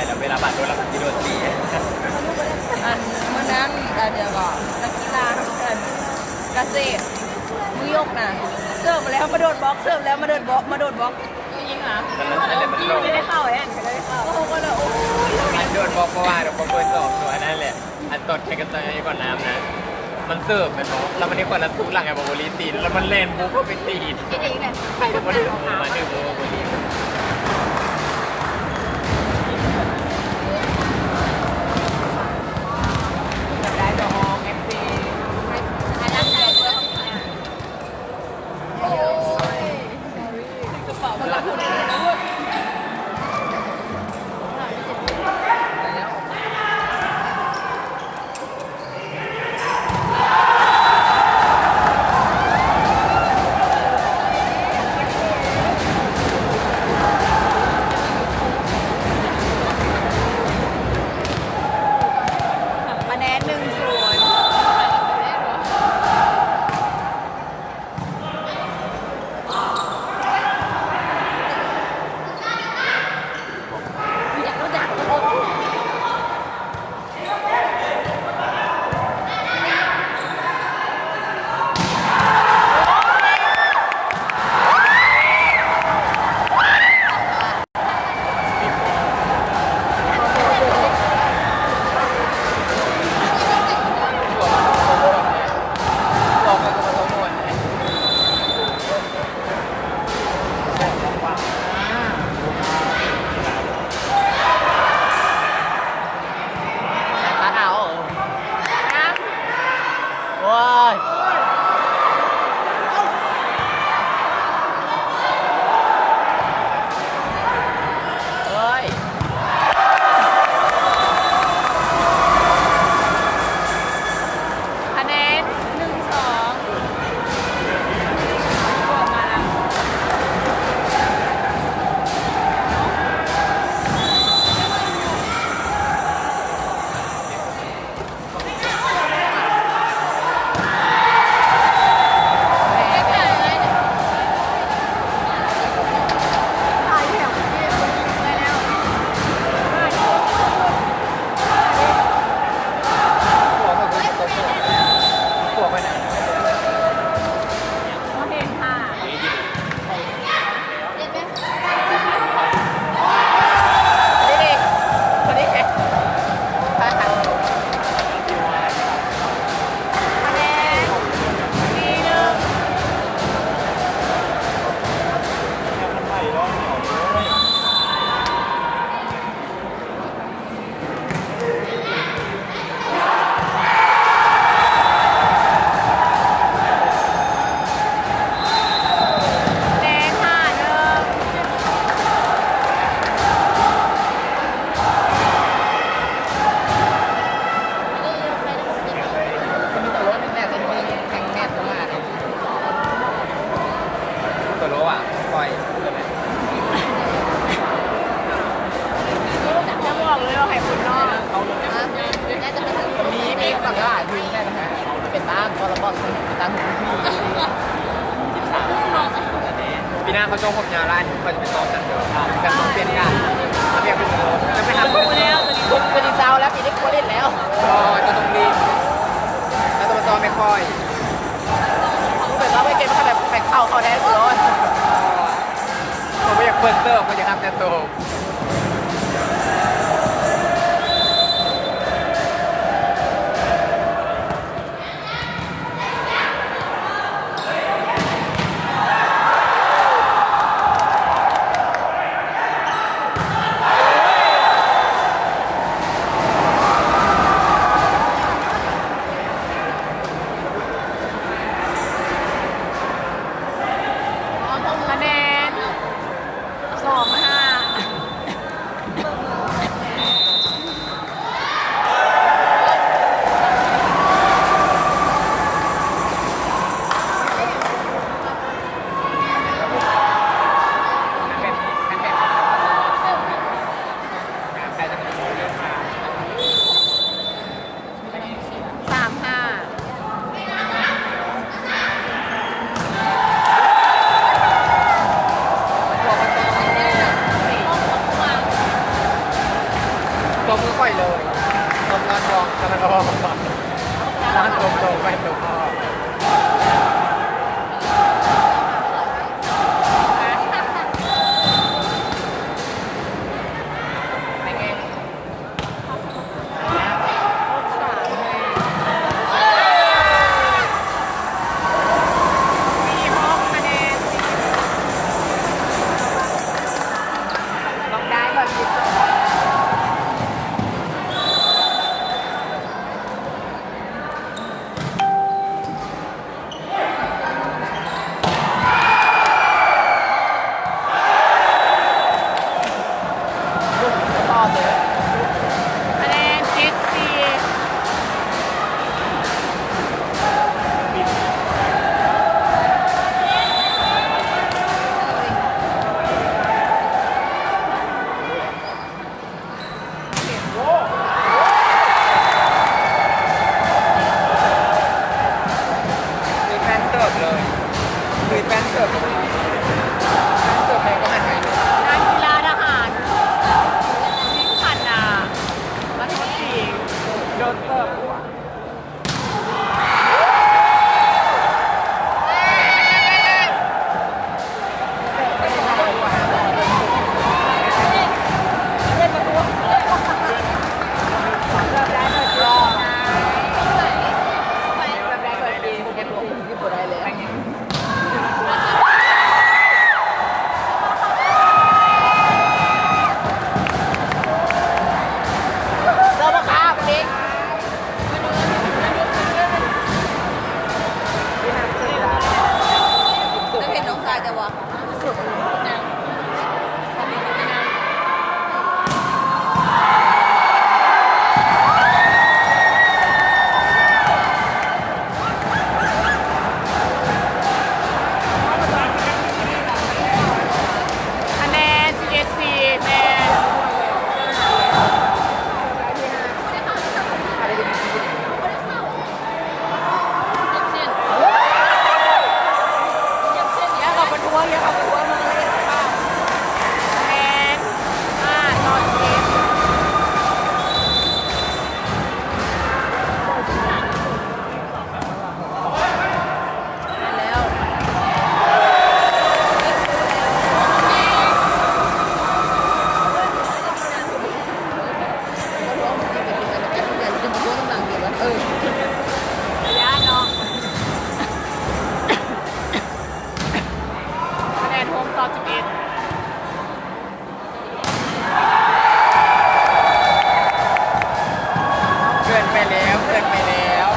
ແລ້ວເວລາບາດໂດນແລ້ວມັນຊິໂດນຕີ. ອັນມື້ນັ້ນ ອັນດຽວກໍນັກກິລາເພິ່ນກະເສດ ມືຍົກນະ ເສີບມາແລ້ວມາໂດນບລັອກ ເສີບແລ້ວມາໂດນບລັອກ ມາໂດນບລັອກ. ຍິງຫາ ມັນ ມັນ ມັນ ມັນ ໄດ້ເຂົ້າ ແອນ ໄດ້ເຂົ້າ. ໂອ້ໂຫ ກໍເລີຍ ໂອ້ຍ ອັນໂດນບລັອກ ເພາະວ່າເຮົາບໍ່ເຄີຍສອບຕົວນັ້ນແຫຼະ. ອັນຕອນແຂ່ງກັບສະຫະຍານກ່ອນນ້ຳນະ ມັນເສີບແມ່ນບໍ່ ແລ້ວມັນໄດ້ຄວາມລະສູດຫຼັງໃຫ້ບາໂບລີຕີ ແລ້ວມັນແລ່ນບຸບເຂົ້າໄປຕີ ເຮັດເອງແຫຼະ ໄປແລ້ວມັນ ເອີ ມາດຶງບາໂບລີ. ຄະແນນ ໜຶ່ງສູນ. ໂອ້ຍ ໂອ້ຍ ຄະແນນ ໜຶ່ງສອງ. ຕົວໂລວ່າ ປ່ອຍ ຈະບອກເລີຍວ່າໃຫ້ຄົນນອກ ມີ ມີບັກຫຼາຍ ເປັນບ້າ ກໍລະບອກ ຕັ້ງ ປີໜ້າເຂົາຈອງຜົມຍາວຫຼາຍ ຂ້ອຍຈະໄປຕອບນັ້ນເດີ ແບບຕ້ອງປ່ຽນການ ເອົາແບບເປັນໂຕ ຈະໄປຫາຄົນອື່ນ ເປັນເຊົາແລ້ວ ປີນີ້ບໍ່ເຫຼັ້ນແລ້ວ ເຈົ້າຕ້ອງລີບ ແລ້ວຕ້ອງມາຊອມແມ່ຂ້ອຍ ແບບວ່າໄປເກັບ ແບບໄປເຂົ້າ ເຂົ້າແດ່ສຸດ ເຂົາບໍ່ຢາກເປີດເສີບ ເຂົາຢາກຮັບແຕ່ໂຕ. ຄະແນນ ສອງຫ້າ. ຕົບມືຂ້ອຍເລີຍ ຕົບງານທອງ ສະລະກະບອກ ຮ້ານຕົບໂຕໄປຕົບມາ. ຄະແນນເຈັດສີ່. ຄືແປ້ນເສີບເລີຍ ຄືແປ້ນເສີບເລີຍ ແປ້ນເສີບແມ່ກໍຫັນໄປ. ນັກກິລາທະຫານ ຍິງພັນນາ ລັດຖະມົນຕີ ໂດນເສີບ. ຄະແນນສິບເອັດສີ່ ແມ່ນ. ແມ່ນ ຫ້າຕໍ່ສິບເອັດ. ຄະແນນຫົກຕໍ່ສິບເອັດ. ເກີນໄປແລ້ວ ເກີນໄປແລ້ວ.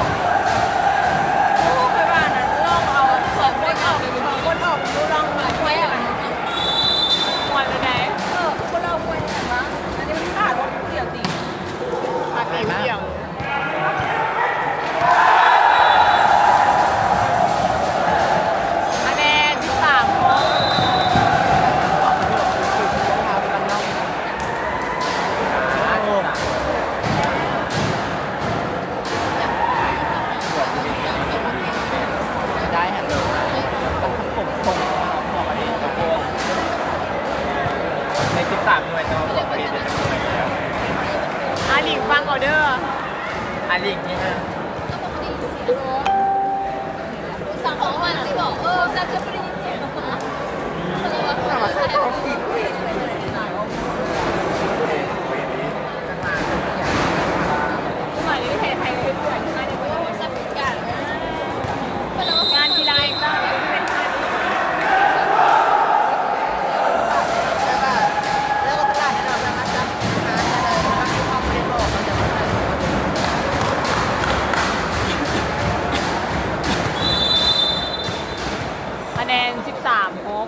ໂອ້ ຂ້ອຍວ່ານັ້ນ ລອງເອົາສອງຄົນອອກ ສອງຄົນອອກ ລອງມາຊ່ວຍອັນ ມ່ວນເລີຍໃດ. ເອີ ຄົນລາວມ່ວນຫຍັງວະ ອັນນີ້ມັນຂາດບໍ່ຜູ້ດຽວຕິ ຂາດຜູ້ດຽວ. ຄະແນນສິບສາມ. ໄດ້ຫັ້ນເລີຍ ຕ້ອງສົມຊົງ ໃນສິບສາມໜ່ວຍ ແຕ່ວ່າບວກໄປເປັນໜ່ວຍແລ້ວ. ອາລິງຟັງເອົາເດີ ອາລິງນີ້ນະ. ຄະແນນສິບສາມຫົກ.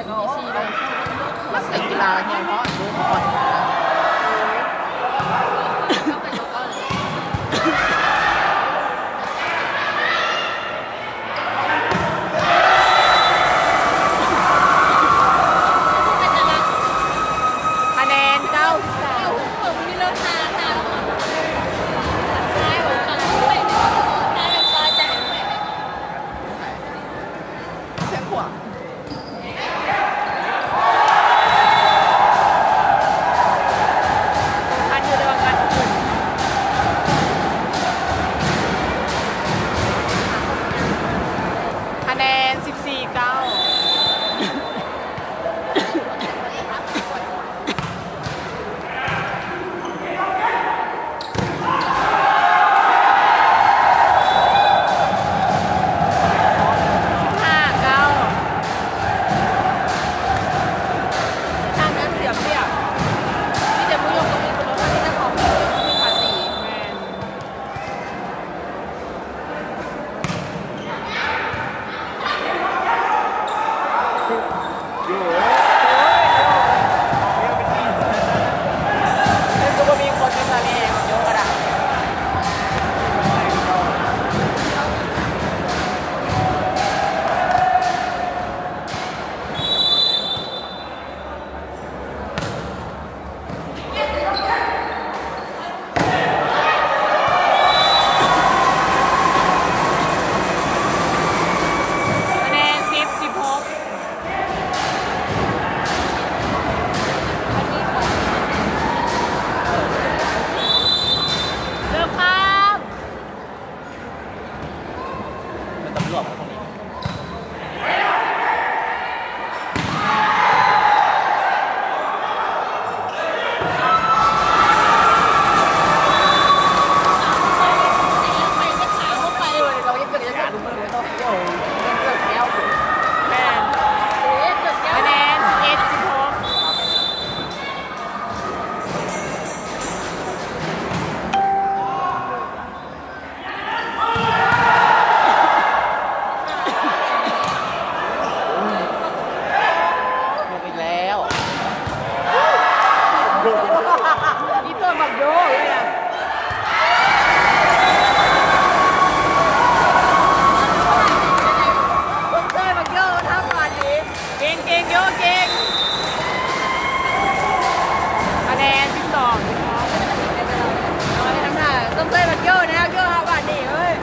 ກອອກ ມັນເປັນກິລາແຮງເນາະ ຄະແນນເກົ້າສິບສາມ ຄະແນນສິບສີ່ເກົ້າ. ຄະແນນສິບ ສິບຫົກ. ເລີ່ມຄາບ. ເປັນຕຳຫຼວດພວກນີ້. ຄະແນນສິບເອັດ ສິບຫົກ. ອີກແລ້ວ ອີໂຕບັກໂຢເລີຍນະ ເບິ່ງເຕີຍບັກໂຢທຳບາດນີ້. ເກັ່ງໆ ໂຢ ເກັ່ງ. ຄະແນນສິບສອງ ສິບສອງ. ເອົາໄປທາງໜ້າ ຊົມເຊີຍບັກໂຢແນ່ ໂຢຫາບາດນີ້ເອີຍ.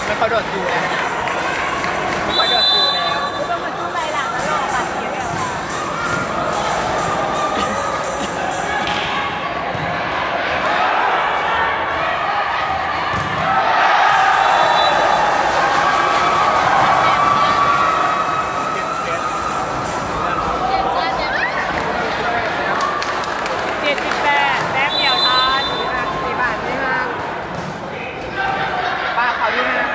ມັນເຂົ້າດອດຊູແລ້ວ ມັນເຂົ້າດອດຊູແລ້ວ. ເຈັດສິບແປດ ແຕ້ມດຽວທັນ. ປາກເຂົາຢູ່ນະ.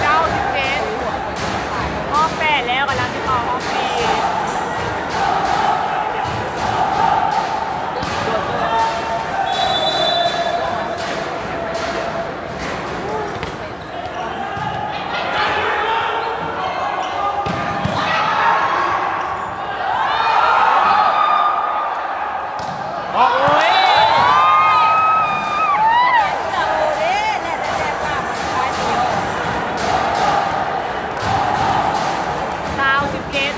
ເກົ້າສິບເຈັດ ຮອບແປດແລ້ວ ກຳລັງຊິເຂົ້າຮອບສີ່. ຊາວສິບເຈັດ.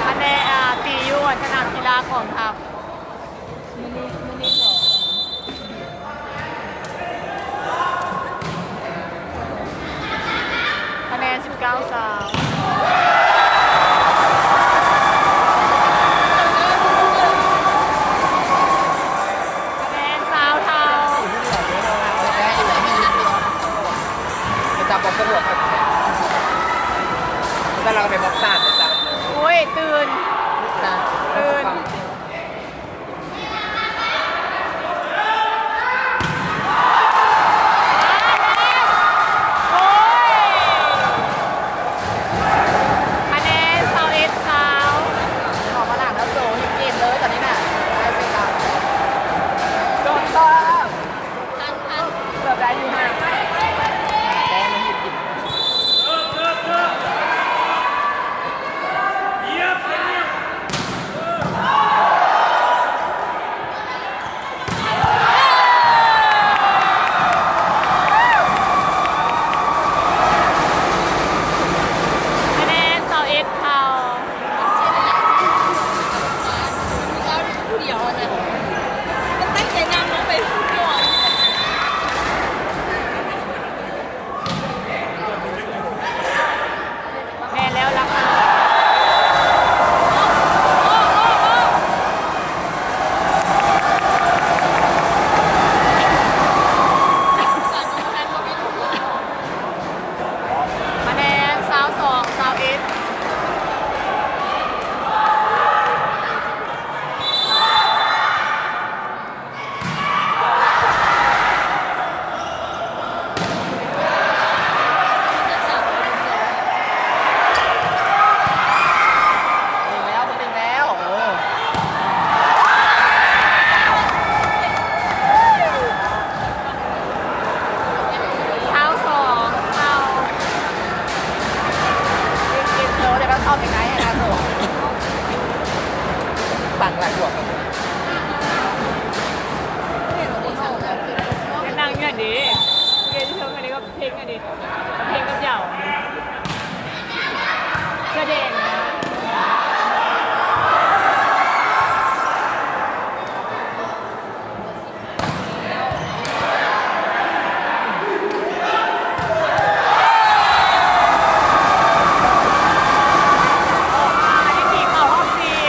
ອັນແນ່ ອາ ຕີຢູ່ສະໜາມກິລາກອງທັບ. ຄະແນນສິບເກົ້າ ຊາວ ຄະແນນຊາວເທົ່າ. ໄປຈັບບອກຕຳຫຼວດ ແລ້ວເຮົາກໍໄປບອກສານ ໄປຈັບ. ໂອ້ຍ ຕື່ນ ຕື່ນ. ໂອ້ຍ ຄະແນນຊາວເອັດ ຊາວ. ອອກມາຫຼັງແລ້ວໂຊ ເຮັດເກມເລີຍຕອນນີ້ນະ. ໄດ້ເຊຕາ ໂດນຕ້ອງ ທັນ ທັນ ເກືອບໄດ້ຢູ່ນະ ແຕ້ມມັນຢຸດ. ຄະແນນຊາວເອັດ ເທົ່າ. ດຽວນະ ມັນຕັ້ງໃຈນຳລົງໄປ ແມ່ນແລ້ວ ລັກ. ຄະແນນຊາວສອງ ຊາວເອັດ. ເກັ່ງແລ້ວ ເກັ່ງແລ້ວ ເອີ ຊາວສອງ ເທົ່າ. ເກັ່ງ ເກັ່ງ ໂຊ ດຽວກໍເຂົ້າໄປໃນຫັ້ນນະ ໂຊ ປັງຫຼາຍບວກ. ແມ່ນນາງຢູ່ຫັ້ນເດ້ ເພງອັນນີ້ກໍເພງກັບເຍົາ ເສື້ອແດງນະ. ອັນນີ້ເຂົ້າຮອບສີ່.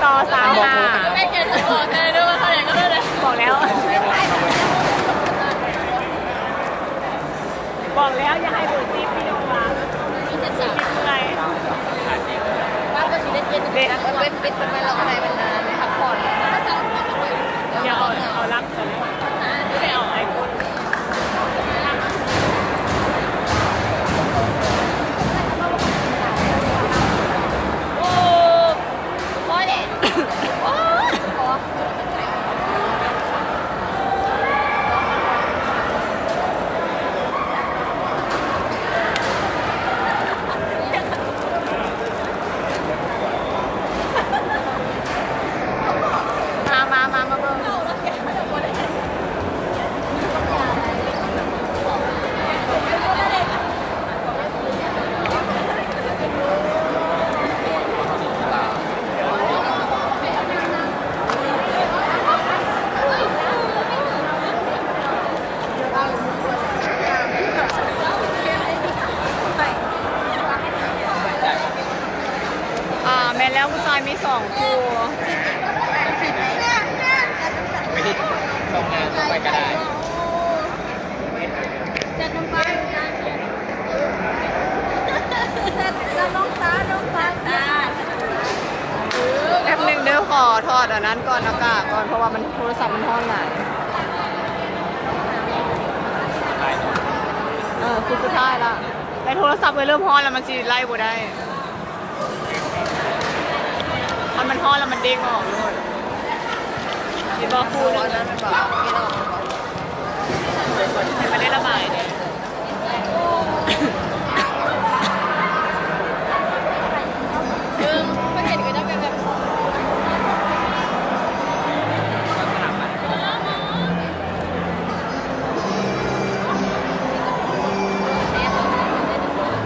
ຕໍ່ສາມຫ້າ ໄດ້ແກ່ສະບອກເດີ ເດີວ່າເທົ່າໃດກໍເທົ່າໃດ ບອກແລ້ວ ບອກແລ້ວຢ່າໃຫ້ເບີສິບ ພີ່ນ້ອງວ່າ ເມື່ອຍ ວ່າກໍຊິໄດ້ເປັນ ເປັນ ເປັນ ເປັນໄປແລ້ວກໍໄດ້ບັນດາພັກຜ່ອນ ດຽວເອົາ ເອົາຫຼັກກ່ອນ ໄປເອົາໄອໂຟນ ໂອ້ ພໍແລ້ວ ໂອ້ ພໍ. ມາ ມາ ມາ ມາເບິ່ງ ອ່າ ແມ່ນແລ້ວ ຜູ້ຊາຍມີສອງຄູ່ ໄປເຮັດສອງງານ ໄປກໍໄດ້. ແປັບໜຶ່ງເດີ ຂໍຖອດອັນນັ້ນກ່ອນ ໜ້າກາກກ່ອນ ເພາະວ່າມັນ ໂທລະສັບມັນຮ້ອນຫຼາຍ. ເອີ ຄືສຸດທ້າຍລະ ແຕ່ໂທລະສັບເອີຍເລີ່ມຮ້ອນລະ ມັນຊິໄລ່ບໍ່ໄດ້. ຄັນມັນຮ້ອນລະມັນເດ້ງອອກໂລດ ເຫັນບໍ່? ຄູ່ໜຶ່ງ ໃຫ້ມັນໄດ້ລະບາຍເດ້. ເອີ ມັນເຫັນກໍຈະເປັນແບບ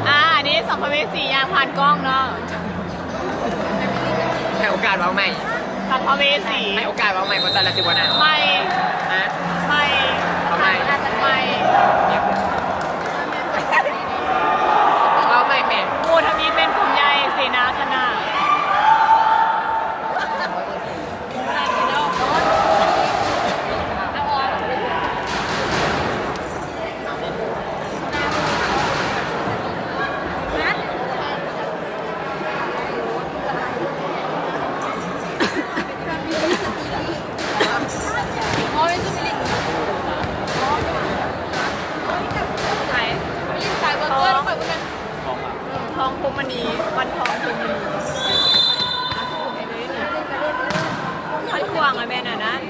ອ່າ ອັນນີ້ສຳພະເວສີຍ່າງຜ່ານກ້ອງເນາະ. ໃຫ້ໂອກາດເວົ້າໃໝ່. ສຳພະເວສີ. ໃຫ້ໂອກາດເວົ້າໃໝ່ ບໍ່ຊັ້ນລະຊິບໍ່ນາງ. ໃໝ່. ຮະ? ໃໝ່. ເວົ້າໃໝ່. ໃໝ່. ເວົ້າໃໝ່ແມ່. ໂອ້ ທຳອິດແມ່ນກົມໃຫຍ່ເສນາຊະນະ. ທອງພົມມະນີ ວັນທອງພົມມະນີ ມັນຂວາງລະແມ່ນອັນນັ້ນ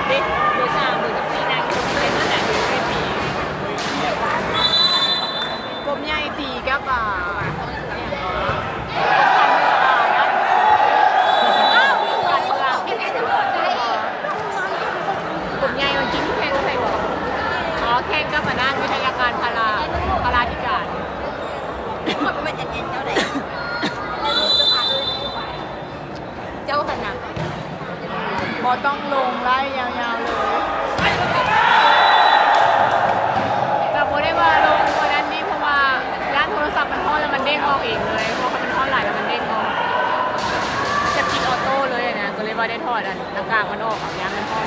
ເບ ເບີສາມ ເບີສິບສີ່ ນາງຢູ່ໃນເມືອງໃດ ເບ ເບ ເບ ກົມໃຫຍ່ຕີກັບ ອ່າ ກົມໃຫຍ່ມັນກິນແຂ່ງໃຜບໍ່? ອໍ ແຂ່ງກັບອັນນັ້ນ ວິທະຍາການພາລາ ພາລາທິການ. ເຈົ້າຫັ້ນນະ ບໍ່ຕ້ອງລົງໄລຍາວໆເລີຍ ກະບໍ່ໄດ້ວ່າລົງອັນນັ້ນນີ້ ເພາະວ່າຢ້ານໂທລະສັບມັນຮ້ອນ ແລ້ວມັນເດ້ງອອກເອງເລີຍ ເພາະວ່າຄັນມັນຮ້ອນຫຼາຍແລ້ວມັນເດ້ງອອກ ຈະປິດອໍໂຕ້ເລີຍນະ ກະເລີຍວ່າໄດ້ຖອດອັນໜ້າກາກມັນອອກ ຢ້ານມັນຮ້ອນ.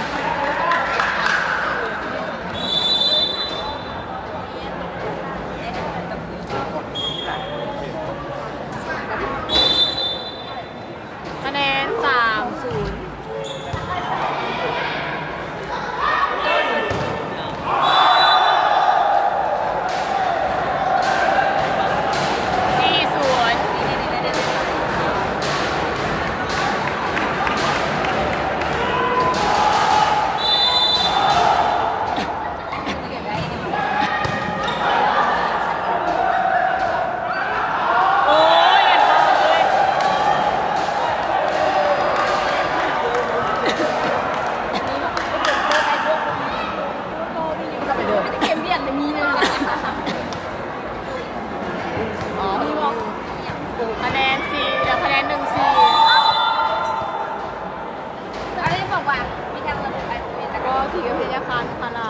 ຄະແນນ ສາມສູນ ສີ່ສູນ. ໂອ້ຍ ເຂັມວຽນມີເລີຍ ອໍ ມີບໍ່? ຄະແນນສີ່ ແລ້ວຄະແນນໜຶ່ງສີ່ ອັນນີ້ບອກວ່າມີທັງລະບົບໄອໂອເອສ ແລ້ວກໍທີ່ວິທະຍາຄານພາລາ.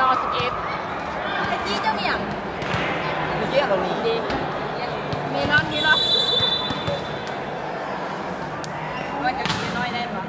ຕໍ່ສິບເອັດ. ຕະກີ້ເຈົ້າມີຫຍັງ? ເມື່ອກີ້ເຮົາໜີ ເມລອນ ເມລອນ ວ່າຈະກິນນ້ອຍໄດ້ບໍ່?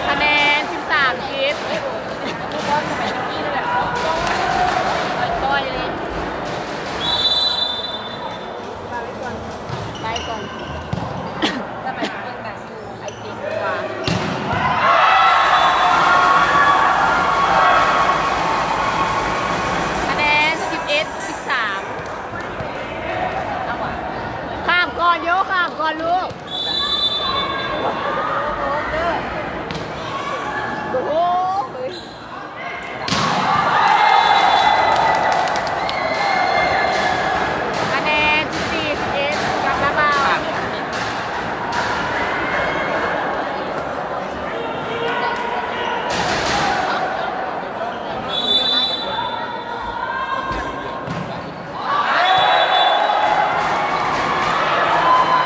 ຄະແນນສິບສາມສິບ. ໄປກ່ອນ ໄປກ່ອນ ໄປກ່ອນ. ຄະແນນສິບເອັດສິບສາມ. ຂ້າມກ່ອນໂຢ ຂ້າມກ່ອນລູກ. ໂອ້ໂຫ ຄະແນນສິບສີ່ສິບເອັດ ກັບລາວ.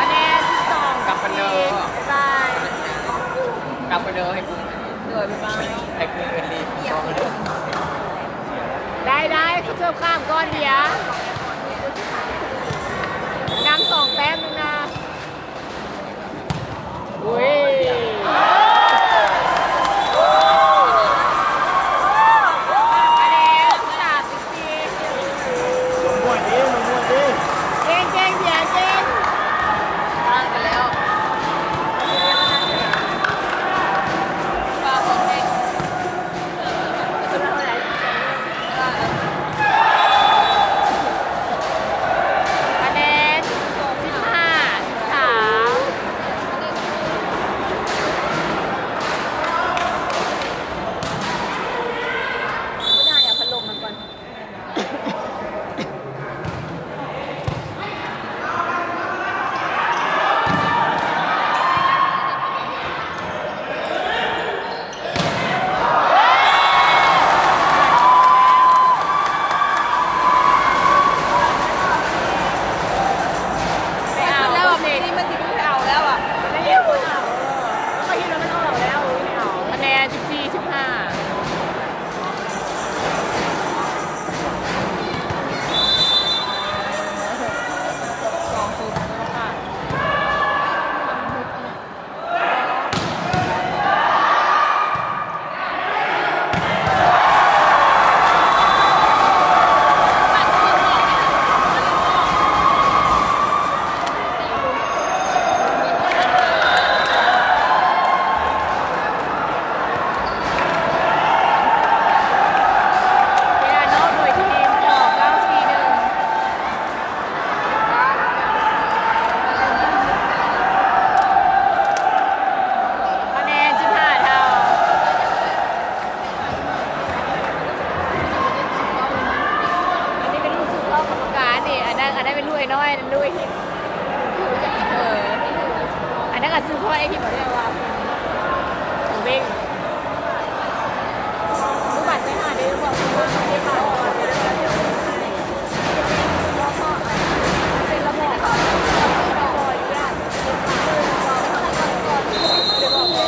ຄະແນນສິບສອງ ກັບເພິ່ນເດີ ບາຍບາຍ ກັບເພິ່ນເດີ ໃຫ້ກຸ້ງ ໂດຍ ບາຍບາຍ ໃຫ້ກຸ້ງເອີ້ນລີບ ໄດ້ ໄດ້ ເກີບຂ້າມກ່ອນເດຍ ນຳສອງແຕ້ມໜຶ່ງນະ. ໂອ້ຍ ຄະແນນສາມສິບສີ່. ເກັ່ງໆ ເບຍ ເກັ່ງ. ຄະແນນສິບຫ້າສິບສາມ. ໄປເອົາ ແລ້ວ ເຂົາເຮັດ ນີ້ມັນຊິບໍ່ໄປເອົາແລ້ວອະ ໄປເຮັດ ເຂົາເຮັດແລ້ວມັນອອກແລ້ວ ໄປເອົາ ຄະແນນສິບສີ່ສິບຫ້າ. ເວລານອກໂດຍທີມ ເກົ້າສີ່ໜຶ່ງ. ຄະແນນສິບຫ້າເທົ່າ. ອັນນີ້ເປັນລູກສຸດຂອງກຳມະການນີ້ ອັນນັ້ນ ອັນນັ້ນເປັນລູກໄອ້ນ້ອຍ ອັນນັ້ນລູກໄອ້ທິບ ເອີ ອັນນັ້ນກໍສືບທອດໄອ້ທິບເລີຍວ່າ ເວັງ. ເປັນລະບອບ.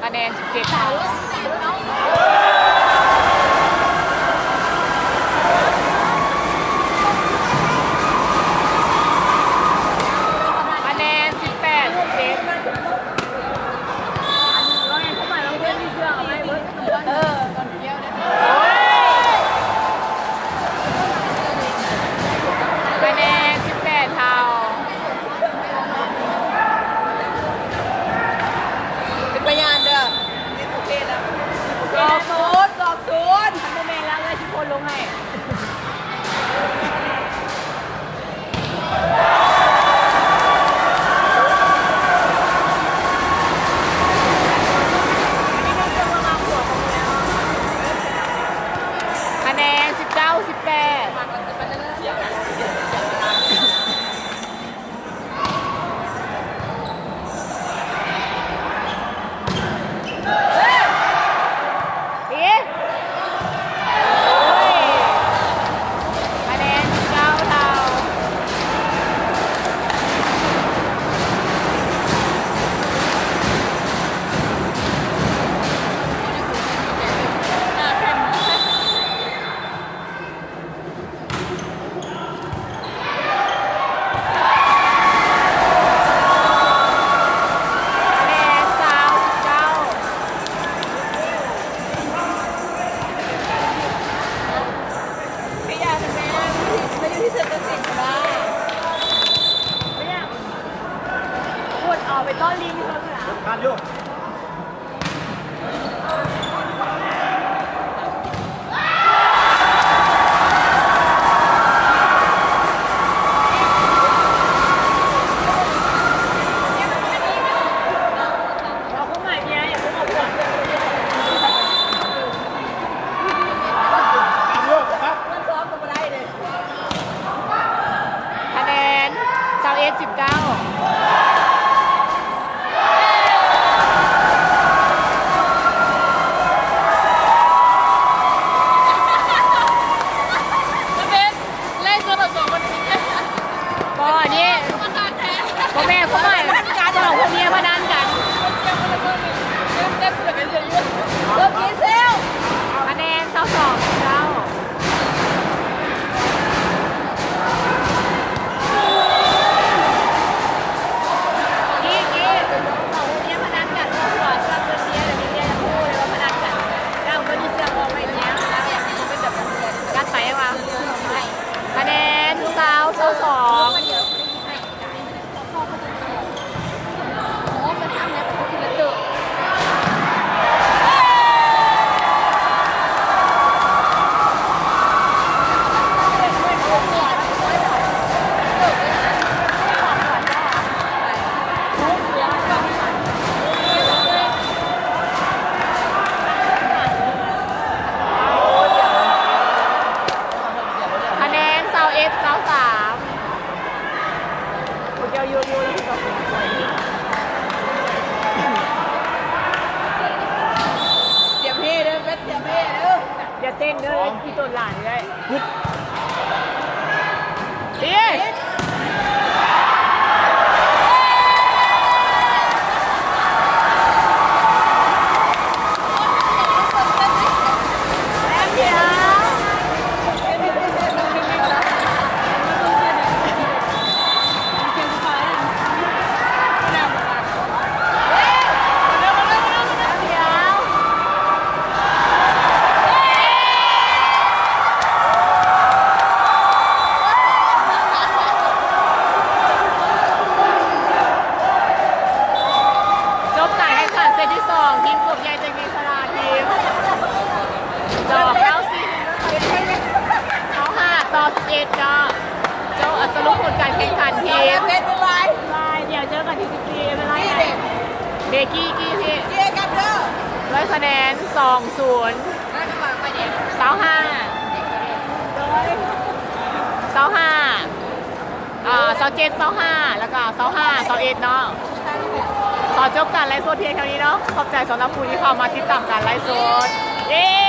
ຄະແນນສິບເຈັດເທົ່າ. ຄະແນນສິບແປດ ສິບເຈັດ. ຄະແນນສິບແປດເທົ່າ. ເປັນພະຍານເດີ. ສອງສູນ ສອງສູນ. ຄັນບໍ່ແມ່ນລະ ເອື້ອຍຊິໂພສລົງໃຫ້. ຄະແນນສິບເກົ້າ ສິບແປດ. ຄະແນນສິບເກົ້າເທົ່າ. ຄະແນນຊາວ ສິບເກົ້າ. ໄປຢາກແມ່ ມາຢູ່ທີ່ເຊີນຕະສິດນະ ໄປຢາກ ພຸ້ນ ເອົາໄປຕ້ອນລີ້ຢູ່ເທິງນະ. ຄະແນນຊາວເອັດ ສິບເກົ້າ. ບໍ່ ອັນນີ້ ບໍ່ແມ່ນຄວາມໝາຍ ສອງຜົວເມຍພະນັນກັນ. ຄະແນນຊາວສອງ ສິບເກົ້າ. ຄະແນນຊາວ ຊາວສອງ. ຄະແນນຊາວເອັດ ຊາວສາມ. ພວກເຈົ້າຢູ່ຢູ່ແລ້ວພວກເຈົ້າຄົນສວຍ ຕຽມເຮເດີ ເປັດ ຕຽມເຮເດີ. ຢ່າເຕັ້ນເດີ ອີ່ຕົນຫຼານເອີຍ. ຈົບການແຂ່ງຂັນເຊດທີສອງ ທີມກົບໃຫຍ່ຈະມີຊະນະທີມ ດອກເກົ້າສິບ ເກົ້າຫ້າຕໍ່ສິບເອັດເນາະ. ຈົບ ສະຫຼຸບຜົນການແຂ່ງຂັນທີມ ບາຍ ດຽວເຈີກັນທີສິບສີ່ ບາຍບາຍ. ເດກີ້ ກີ້ ເດກີ້ ເດກີ້ ດ້ວຍຄະແນນ ສອງສູນ ຊາວຫ້າ ຊາວຫ້າ ອ່າ ຊາວເຈັດ ຊາວຫ້າ ແລ້ວກໍ ຊາວຫ້າ ຊາວເອັດເນາະ. ຂໍຈົບການໄລຟ໌ສົດພຽງເທົ່ານີ້ເນາະ. ຂອບໃຈສຳລັບຜູ້ທີ່ເຂົ້າມາຕິດຕາມການໄລຟ໌ສົດ. ເຢ້!